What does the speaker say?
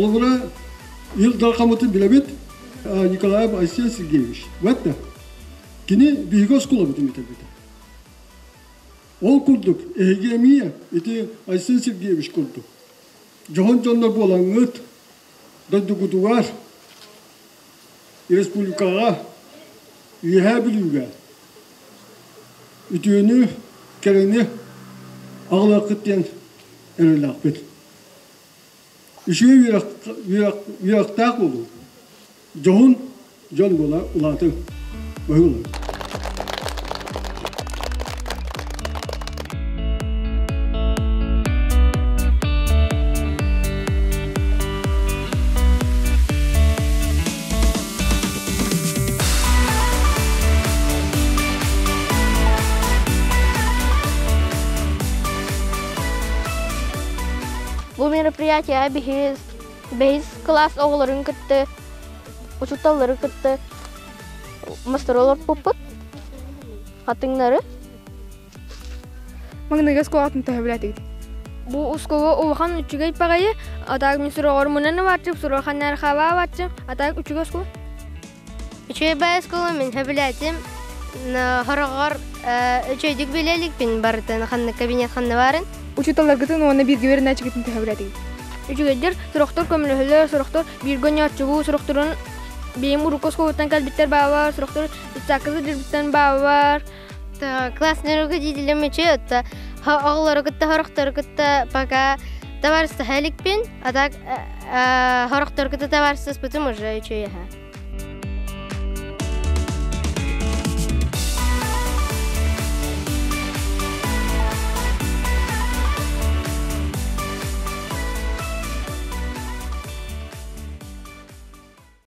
Холобура, Ил Дархаммытын билэбит Николаев Айсен Сергеевич. Бэтте. Кини биһиги оскуолабытын бүтэрбитэ. Ол курдук, эһиги эмиэ ити Айсен Сергеевич курдук дьоһун дьоннор буолаҥҥыт, дойдугутугар, республикаҕа, Үөһээ Бүлүүгэ үтүөнү, кэрэни аҕалыаххыт диэн эрэллээхпит. Үчүгэй үөрэхтээх буолуу, дьоһун дьон буола улаатыҥ, баһыылаҥ. Бу мероприятие биһиги бэһис кылаас оҕолорун кытта, учууталлары кытта мастары олорпуппут, хатыҥнары. Маҥнайгы оскуолатын төһө билэтигит? Бу оскуола улахан үчүгэй баҕайы, атаак мин суроҕор мунан бааччым, суроҕор ханнархабаа бааччым, атаак үчүгэй оскуола. Үчүгэй баҕайы оскуола мин сөбүлээтим. Хороҕор үчүгэйдик билэ иликпин барытын ханнык кабинет ханна баарын. Учууталларгытын уонна бииргэ үөрэнээччигитин төһө билэтигит? Үчүгэйдэр сорохтор көмөлөһөллөр, сорохтор бииргэ оонньооччубут, сорохторун бэйэм урукку оскуолаттан кэлбиттэр баалар, сорохтор детсадка сылдьарбыттан баалар. Классный руководителем үчү, оҕолору кытта, хорохтору кытта пока товарищтаһа иликпин, а так хорохтору кытта товарищтаспытым уже үчү яха.